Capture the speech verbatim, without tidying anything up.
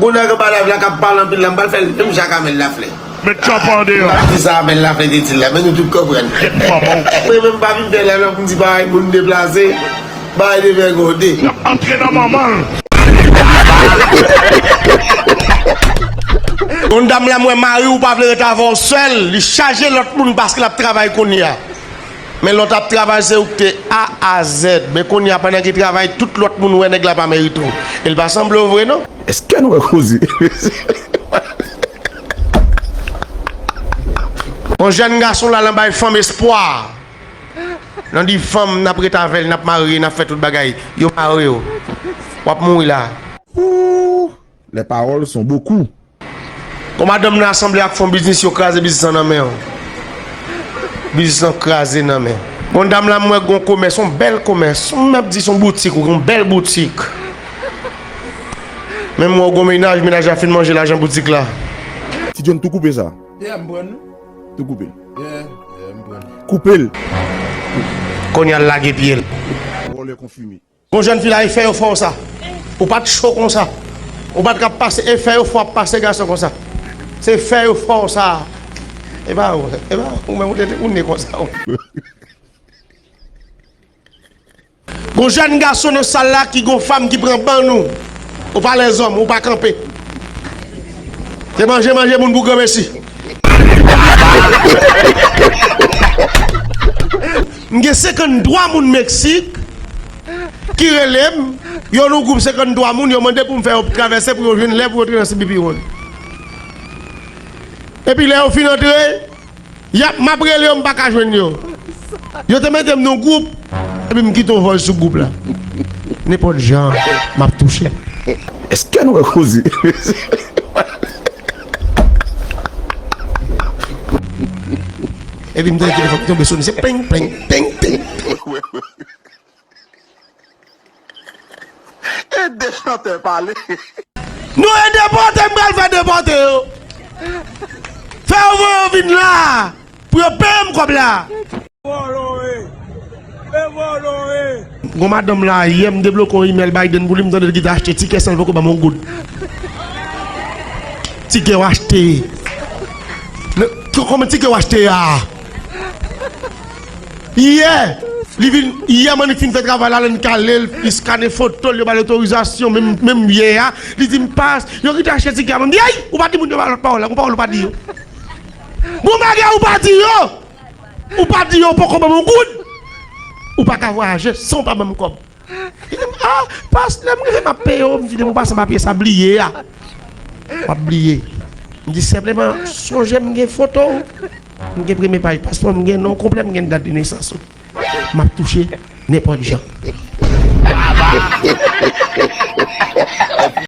Gon nèg anba live la k ap pale anpil la, m pral fè l menm jan ak Amèl Laflè. Met tchòp an deyò. M pa di sa Amèl Laflè te di l la, men nou tout konprann. Mwen menm, m pa vin fè live la pou m di bagay moun deplase, bagay devègonde. Y ap antre nan manman l. Yon dam la, m wè mari w pa vle ret avè w sèl, li chaje lòt moun paske l ap travay kounye a. Men lè w t ap travay, se ou k te A a Z. Men kounye a, pandan gen travay, tout lòt moun wè nèg la pa merite w. E l pa sanble w vre, non. Èske nou wè koze? Yon jèn gason la nan bay fanm espwa. Nan di fanm, n ap ret avè l, n ap marye, n ap fè tout bagay. Yo mare w. W ap mouri la. Ouh, les paroles sont beaucoup. Kon madanm nan sanble ak fon biznis, yo kraze biznis lan nan men w. Biznis lan kraze nan men. Bon, dam la, m wè gon komès, yon bèl komès. M ap di se yon boutik, yon bèl boutik. Men m wè gon mennaj, mennaj la fin manje lajan boutik la. Ti John, tou koupe sa. Yeah, m pran nou. Tou koupe l. Yeah, yeah, m pran nou. Koupe l. Kounye a l lage pye l. Vòlè konfime. Gon jèn fi la, e fè yo fè w sa. Ou pa t cho konsa. Ou pa t ka pase, e fè yo fè w ap pase gason konsa. Se fè yo fè w sa. E pa ou, e pa ou menm ou te, ou ne konsa ou. Gon jèn gason nan sal la ki gon fanm ki pran bann ou. Ou pa lèzòm, ou pa kanpe. Se manje, manje moun pou granmesi. M gen senkanntwa moun Meksik ki rele m, yo nan gwoup senkanntwa moun, yo mande pou m fè yo travèse pou yo jwenn lè pou yo antre nan C B P World. Epi lè yo fin antre, y ap, m ap rele yo, m pa ka jwenn yo. Yo te mete m nan gwoup, epi m kite yon vòl sou gwoup la. Nenpòt jan, m ap touche. Èske nou wè koze? Epi m tande telefòn ki tonbe sone, se peng, peng, peng, peng. Ede chantè pale. Nou ede pote, m pral fè depòte yo. Fè yo voye yo vin la pou yo peye m kòb la. Gon madanm la, yè m debloke yon imèl Biden pou li, m tande l ki te achte tikè san l poko ban m yon goud. Tikè w achte. Kòman tikè w achte a? Yè, li vin, yè Manik fin fè travay la, l kale l, li skane foto l, yo ba l otorizasyon, menm, menm yè a, li di m pas, yo kite achte tikè a, mwen m di, ay, ou pa di moun yo ba lòt pawòl la, gon pawòl ou pa di yo. Bon bagay ou pa di yo, ou pa di yo, ou poko ban m yon goud, ou pa ka vwayaje san w pa ban m kòb. Li di m, ah, pas, lè m rive m ap peye w, m vide pou w pa san papye sa bliye a. W ap bliye. M di senpleman, sonje m gen foto w. M gen premye paj paspò, m gen non konplè, m gen dat de nesans ou. M ap touche nenpòt jan.